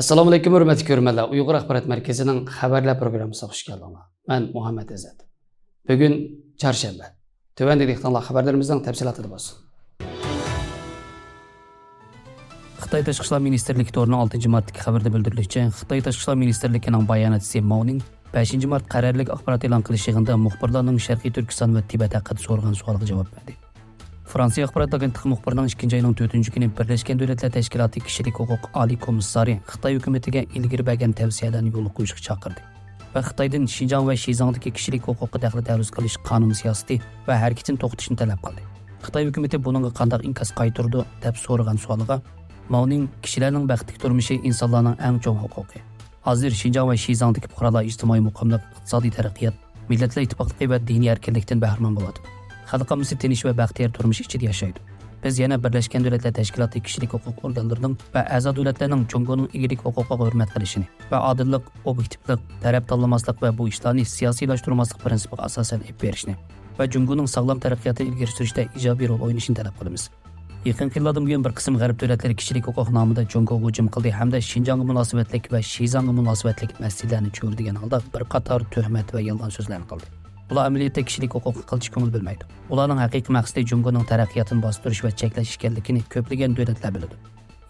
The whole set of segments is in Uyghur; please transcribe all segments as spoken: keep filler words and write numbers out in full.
ئەسسالامۇئەلەيكۇم، ھۆرمەتلىك كۆرۈرمەنلەر. ئۇيغۇر ئاخبارات مەركىزىنىڭ خەۋەرلەر پروگراممىسىغا خۇش كەلدىڭلار. مەن مۇھەممەد ئىززەت. بۈگۈن چارشەنبە. تۆۋەندە دىققىتىڭلار خەۋەرلىرىمىزنىڭ تەپسىلاتىدا بولسۇن. خىتاي تاشقى ئىشلار مىنىستىرلىكى تورىنىڭ ئالتىنچى مارتتىكى خەۋىرىدە بىلدۈرۈلۈشىچە، خىتاي تاشقى ئىشلار مىنىستىرلىكىنىڭ باياناتچىسى ماۋنىڭ بەشىنچى مارت قەرەللىك ئاخبارات ئېلان قىلىش يىغىنىدا مۇخبىرلارنىڭ شەرقىي تۈركىستان ۋە تىبەت ھەققىدە سورىغان سوئالىغا جاۋاب بەردى. فرانسىيە ئاخبارات ئاگېنتلىقى مۇخبىرىنىڭ ئىككىنچى ئاينىڭ تۆتىنچى كۈنى بىرلەشكەن دۆلەتلەر تەشكىلاتى كىشىلىك ھوقۇق ئالىي كومىسسارى خىتاي ھۆكۈمىتىگە ئىلگىرى بەرگەن تەۋسىيەلەرنى يولغا قويۇشقا چاقىردى ۋە خىتايدىن شىنجاڭ ۋە شىزاڭدىكى كىشىلىك ھوقۇققا دەخلى تەرۇز قىلىش قانۇن سىياسىتى ۋە ھەرىكىتىنى توختىتىشنى تەلەپ قىلدى. خىتاي ھۆكۈمىتى بۇنىڭغا قانداق ئىنكاس قايتۇرىدۇ، دەپ سورىغان سوئالىغا ماۋنىڭ، كىشىلەرنىڭ بەختلىك تۇرمۇشى ئىنسانلارنىڭ ئەڭ چوڭ ھوقۇقى. ھازىر شىنجاڭ ۋە شىزاڭدىكى پۇقرالار ئىجتىمائىي مۇقىملىق، ئىقتىسادىي تەرەققىيات، مىللەتلەر ئىتتىپاقلىقى ۋە دىنىي ئەركىنلىكتىن بەھرىمەن بولۇۋاتىدۇ. خەلق ئاممىسى تىنچ ۋە بەختىيار تۇرمۇش ئىچىدە ياشايدۇ. بىز يەنە بىرلەشكەن دۆلەتلەر تەشكىلاتى كىشىلىك ھوقۇق ئورگانلىرىنىڭ ۋە ئەزا دۆلەتلەرنىڭ جۇڭگونىڭ ئىگىلىك ھوقۇقىغا ھۆرمەت قىلىشىنى ۋە ئادىللىق، ئوبيېكتىپلىق، تەرەپ تاللىماسلىق ۋە بۇ ئىشلارنى سىياسىيلاشتۇرماسلىق پىرىنسىپىغا ئاساسەن ئېلىپ بېرىشنى ۋە جۇڭگونىڭ ساغلام تەرەققىياتىنى ئىلگىرى سۈرۈشتە ئىجابىي رول ئوينىشىنى تەلەپ قىلىمىز. يېقىنقى يىللاردىن بۇيان بىر قىسىم غەرب دۆلەتلىرى كىشىلىك ھوقۇق نامىدا جۇڭگوغا ھۇجۇم قىلدى ھەمدە شىنجاڭغا مۇناسىۋەتلىك ۋە شىزاڭغا مۇناسىۋەتلىك مەسىلىلەرنى چۆرىدىگەن ھالدا بىر قاتار تۆھمەت ۋە يالغان سۆزلەرنى قىلدى. ئۇلار ئەمەلىيەتتە كىشىلىك ھوقۇققا قىلچە كۆڭۈل بۆلمەيدۇ. ئۇلارنىڭ ھەقىقىي مەقسىتى جۇڭگونىڭ تەرەققىياتىنى باستۇرۇش ۋە چەكلەش ئىكەنلىكىنى كۆپلىگەن دۆلەتلەر بىلىدۇ.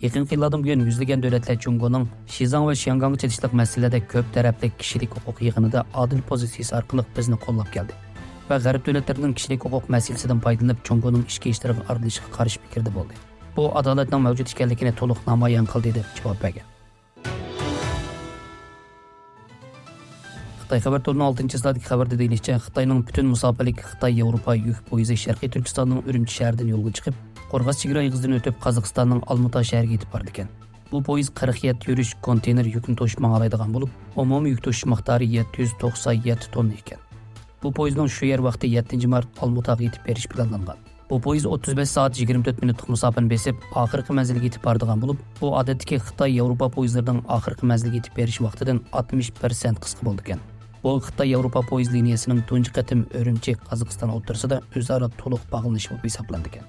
يېقىنقى يىللاردىن بۇيان يۈزلىگەن دۆلەتلەر جۇڭگونىڭ شىزاڭ ۋە شياڭگاڭغا چېتىشلىق مەسىلىلەردە كۆپ تەرەپلىك كىشىلىك ھوقۇق يىغىنىدا ئادىل پوزىتسىيىسى ئارقىلىق بىزنى قوللاپ كەلدى ۋە غەرب دۆلەتلىرىنىڭ كىشىلىك ھوقۇق مەسىلىسىدىن پايدىلىنىپ، جۇڭگونىڭ ئىچكى ئىشلىرىغا ئارىلىشىشىغا قارشى پىكىردە بولدى. بۇ ئادالەتنىڭ مەۋجۇت ئىكەنلىكىنى تولۇق نامايان قىلدى، دەپ جاۋاب بەرگەن. خىتاي خەۋەر تورىنىڭ ئالتىنچى سىرادىكى خەۋىرىدە دېيىلىشىچە، خىتاينىڭ پۈتۈن مۇساپىلىك خىتاي ياۋروپا يۈك پويىزى شەرقىي تۈركىستاننىڭ ئۈرۈمچى شەھىرىدىن يولغا چىقىپ، قورغاس چېگرا ئېغىزىدىن ئۆتۈپ، قازاقىستاننىڭ ئالمۇتا شەھىرىگە يېتىپ بارىدىكەن. بۇ پويىز قىرىق يەتتە يۈرۈش كونتېينېر يۈكنى توشۇپ ماڭالايدىغان بولۇپ، ئومۇمىي يۈك توشۇش مىقدارى يەتتە يۈز توقسان يەتتە توننا ئىكەن. بۇ پويىزنىڭ شۇ يەر ۋاقتى يەتتىنچى مارت ئالمۇتاغا يېتىپ بېرىشى پىلانلانغان. بۇ پويىز ئوتتۇز بەش سائەت يىگىرمە تۆت مىنۇتلۇق مۇساپىنى بېسىپ، ئاخىرقى مەنزىلگە يېتىپ بارىدىغان بولۇپ، بۇ ئادەتتىكى خىتاي ياۋروپا پويىزلىرىنىڭ ئاخىرقى مەنزىلگە يېتىپ بېرىش ۋاقتىدىن ئاتمىش پىرسەنت قىسقا بولىدىكەن. بۇ خىتاي ياۋروپا پويىز لىنىيەسىنىڭ تۇنجى قېتىم ئۈرۈمچى، قازاقىستان ئوتتۇرىسىدا ئۆزئارا تولۇق باغلىنىشى بولۇپ ھېسابلىنىدىكەن.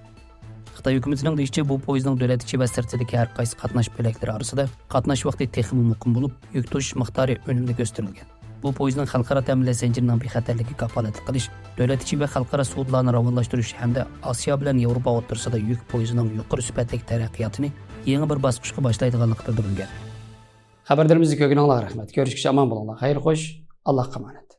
خىتاي ھۆكۈمىتىنىڭ دېيىشىچە، بۇ پويىزنىڭ دۆلەت ئىچى ۋە سىرتىدىكى ھەر قايسى قاتناش بۆلەكلىرى ئارىسىدا قاتناش ۋاقتى تېخىمۇ مۇقىم بولۇپ، يۈك توشۇش مىقدارى ئۈنۈملۈك ئۆستۈرۈلگەن. بۇ پويىزنىڭ خەلقئارا تەمىنلەش زەنجىرىنىڭ بىخەتەرلىكىگە كاپالەتلىك قىلىش، دۆلەت ئىچى ۋە خەلقئارا سودىلارنى راۋانلاشتۇرۇش ھەمدە ئاسىيا بىلەن ياۋروپا ئوتتۇرىسىدا يۈك پويىزىنىڭ يۇقىرى سۈپەتلىك تەرەققىياتىنى يېڭى بىر باسقۇچقا باشلايدىغانلىقى بىلدۈرۈلگەن. خەۋەرلىرىمىزنى كۆرگىنىڭلارغا رەھمەت. كۆرۈشكىچە ئامان بولۇڭلار. خەير خوش. ئاللاھقا ئامانەت.